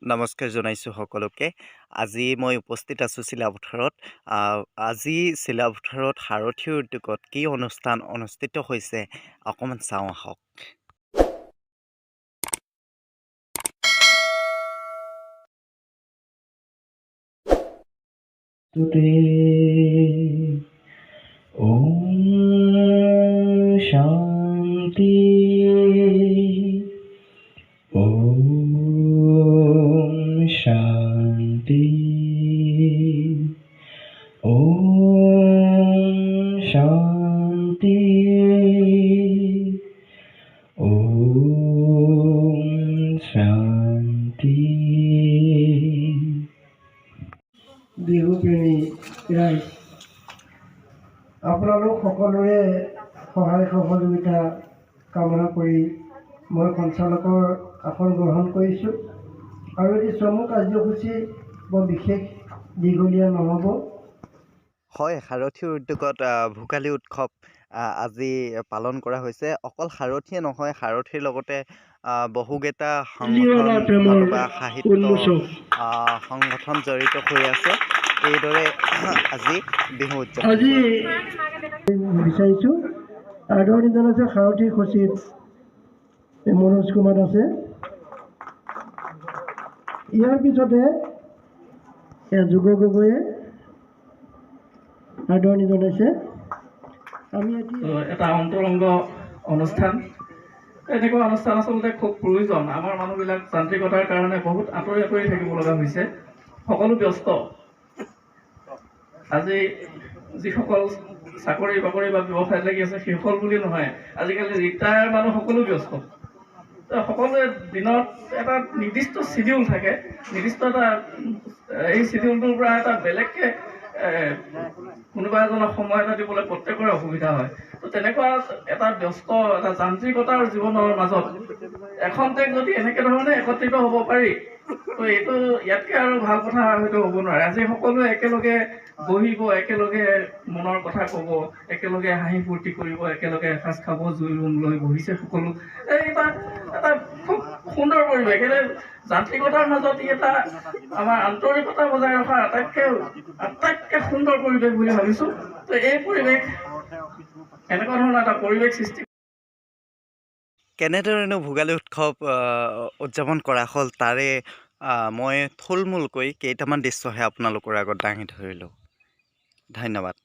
নমস্কাৰ জনাইছোঁ সকলোকে। আজি মই উপস্থিত আছোঁ চিলাপথাৰত। আজি চিলাপথাৰত সাৰথিৰ উদ্যোগত কি অনুষ্ঠান অনুষ্ঠিত হৈছে, অকণমান চাওঁ আহক। ॐ शान्ति, ॐ शान्ति, ॐ शान्ति, ॐ शान्ति। বিহুপ্ৰেমী ৰাইজ, আপোনালোক সকলোৰে সহায় সহযোগিতা কামনা কৰি মই সঞ্চালকৰ আসন গ্ৰহণ কৰিছোঁ আৰু এটি চমু কাৰ্যসূচী, বৰ বিশেষ দীঘলীয়া নহ'ব। হয়, সাৰথিৰ উদ্যোগত ভোগালী উৎসৱ আজি পালন কৰা হৈছে। অকল সাৰথিয়ে নহয়, সাৰথিৰ লগতে বহুকেইটা সংগঠন প্ৰেমৰ নতুবা সাহিত্য উন্মোচক সংগঠন জড়িত হৈ আছে। এইদৰে আজি বিহু উদযাপন আজি কৰা বিচাৰিছোঁ। আদৰণি জনাইছে সাৰথিৰ সচিব মনোজ কুমাৰ দাসে। ইয়াৰ পিছতে যুগ গগৈয়ে আদৰণি জনাইছে। আমি এতিয়া তো এটা অন্তৰংগ অনুষ্ঠান। এনেকুৱা অনুষ্ঠান আচলতে খুব প্ৰয়োজন। আমাৰ মানুহবিলাক যান্ত্ৰিকতাৰ কাৰণে বহুত আঁতৰি আঁতৰি থাকিব লগা হৈছে। সকলো ব্যস্ত। আজি যিসকল চাকৰি বাকৰি বা ব্যৱসায়ত লাগি আছে, সেইসকল বুলি নহয়, আজিকালি ৰিটায়াৰ মানুহ সকলো ব্যস্ত। তো সকলোৱে দিনত এটা নিৰ্দিষ্ট চিডিউল থাকে, নিৰ্দিষ্ট এটা এই চিডিউলটোৰ পৰা এটা বেলেগকৈ কোনোবা এজনক সময় এটা দিবলৈ প্ৰত্যেকৰে অসুবিধা হয়। তো তেনেকুৱা এটা ব্যস্ত এটা যান্ত্ৰিকতাৰ জীৱনৰ মাজত এখন্তেক যদি এনেকে ধৰণে একত্ৰিত হ'ব পাৰি, তো এইটো ইয়াতকৈ আৰু ভাল কথা হয়তো হ'ব নোৱাৰে। আজি সকলোৱে একেলগে বহিব, একেলগে মনৰ কথা ক'ব, একেলগে হাঁহি ফূৰ্তি কৰিব, একেলগে এসাঁজ খাব, জুই ৰুম লৈ বহিছে সকলো। এই এটা খুব সুন্দৰ পৰিৱেশ। এই যান্ত্ৰিকতাৰ মাজত ই এটা আমাৰ আন্তৰিকতা বজাই ৰখাৰ আটাইতকৈ আটাইতকৈ সুন্দৰ পৰিৱেশ বুলি ভাবিছোঁ। তো এই পৰিৱেশ, এনেকুৱা ধৰণৰ এটা পৰিৱেশ সৃষ্টি কেনেধৰণে ভোগালী উৎসৱ উদযাপন কৰা হ'ল, তাৰে মই থুলমূলকৈ কেইটামান দৃশ্যহে আপোনালোকৰ আগত দাঙি ধৰিলোঁ। ধন্যবাদ।